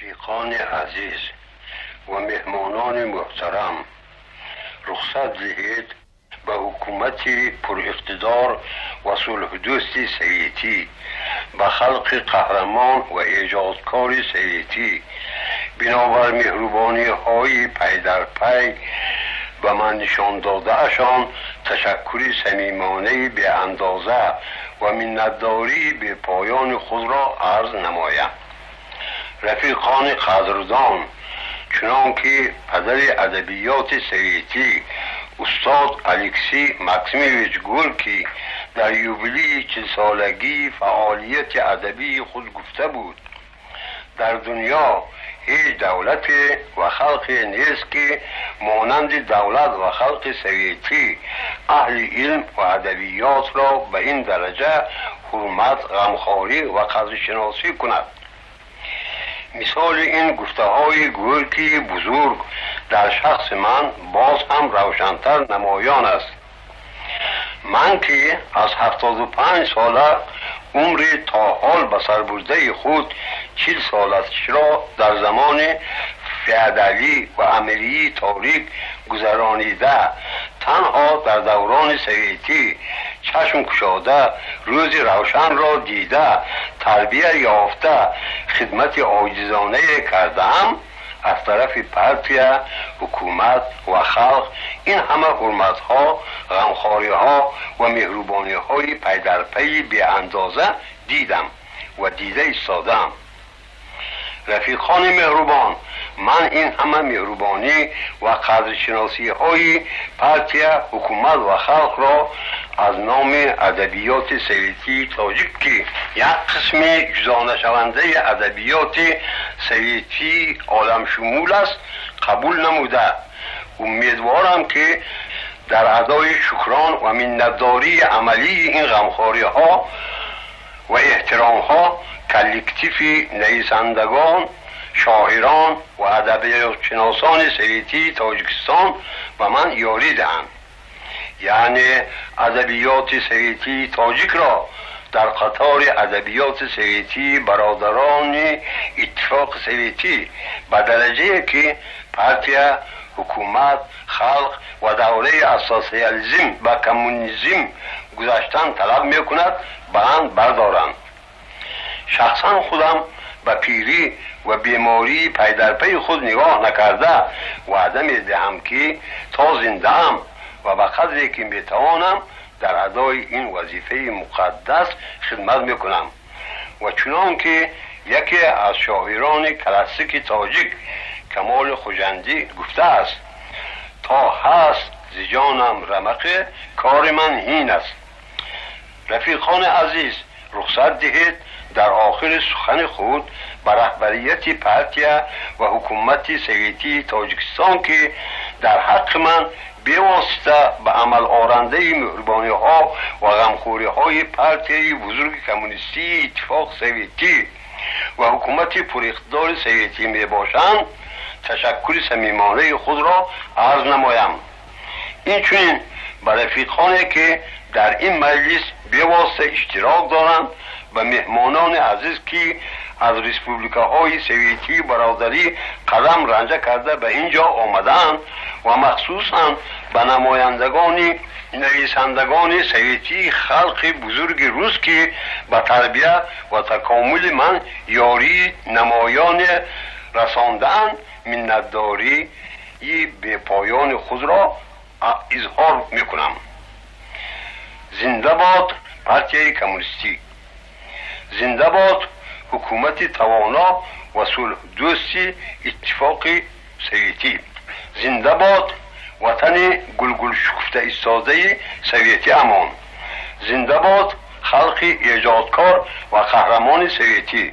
Рафиқони азиз ва меҳмонони муҳтарам, рухсат диҳед ба ҳукумати пуриқтидор ва сулҳдӯсти советӣ, ба халқи қаҳрамон ва эҷодкори советӣ бинобар меҳрубониҳои пайдарпай ба ман нишон додаашон ташаккури самимонаи беандоза ва миннатдории бепоёни худро арз намоям. Рафиқони қадрдон, чунон ки падари адабиёти советӣ устод Алексей Максимович Горький дар юбилеи 40-солагии фаъолияти адабии худ гуфта буд, дар дунё ҳеҷ давлате ва халқе нест, ки монанди давлат ва халқи советӣ аҳли илм ва адабиётро ба ин дараҷа ҳурмат, ғамхорӣ ва қадршиносӣ кунад. Мисоли ин гуфтаҳои Горькии бузург дар шахси ман боз ҳам равшантар намоён аст. Ман ки аз 75 сола умри то ҳол ба сар бурдаи худ 40 солашро дар замони феодалӣ ва амирии торик гузаронида, танҳо дар даврони советӣ чашм кушода, рӯзи равшанро дида, тарбия ёфта, хидмати оҷизонае кардаам, аз тарафи партия, ҳукумат ва халқ ин ҳама ҳурматҳо, ғамхориҳо ва меҳрубониҳои пайдарпайи беандоза дидам ва дида истодаам. Рафиқони меҳрубон, ман ин ҳама меҳрубонӣ ва қадршиносиҳои партия, ҳукумат ва халқро аз номи адабиёти советии тоҷик, ки як қисми ҷудонашавандаи адабиёти советии оламшумул аст, қабул намуда, умедворам, ки дар адои шукрон ва миннатдории амалии ин ғамхориҳо ва эҳтиромҳо коллективи нависандагон, шоирон ва адабиётшиносони советии Тоҷикистон ба ман ёрӣ диҳанд, яъне адабиёти советии тоҷикро дар қатори адабиёти советии бародарони Иттифоқи Советӣ ба дараҷае ки партия, ҳукумат, халқ ва давраи аз социализм ба коммунизм гузаштан талаб мекунад, баланд бардоранд. Шахсан худам ба пирӣ ва бемории пайдарпайи худ нигоҳ накарда, ваъда медиҳам, ки то зиндаам ва ба қадре ки метавонам дар адои ин вазифаи муқаддас хидмат мекунам. Ва чунон ки яке аз шоирони классики тоҷик Камоли Хуҷандӣ гуфтааст: «То ҳаст зи ҷонам рамақе, кори ман ҳин аст». Рафиқони азиз, рухсат диҳед дар охири сухани худ ба раҳбарияти партия ва ҳукумати советии Тоҷикистон, ки дар ҳаққи ман бевосита ба амалорандаи меҳрубониҳо ва ғамхориҳои партияи бузурги коммунистии Иттифоқи Советӣ ва ҳукумати пуриқтидори советӣ мебошанд, ташаккури самимонаи худро арз намоям. Инчунин ба рафиқоне, ки дар ин маҷлис бевосита иштирок доранд, ба меҳмонони азиз, ки аз республикаҳои советии бародарӣ қадам ранҷа карда ба ин ҷо омадаанд, ва махсусан ба намояндагони нависандагони советии халқи бузурги рус, ки ба тарбия ва такомули ман ёрии намоёне расондаанд, миннатдории бепоёни худро изҳор мекунам. Зинда бод партияи коммунистӣ! Зинда бод ҳукумати тавоно ва сулҳдӯсти Иттифоқи Советӣ! Зинда бод ватани гулгулшукуфта истодаи советӣ амон! Зинда бод халқи эҷодкор ва қаҳрамони советӣ!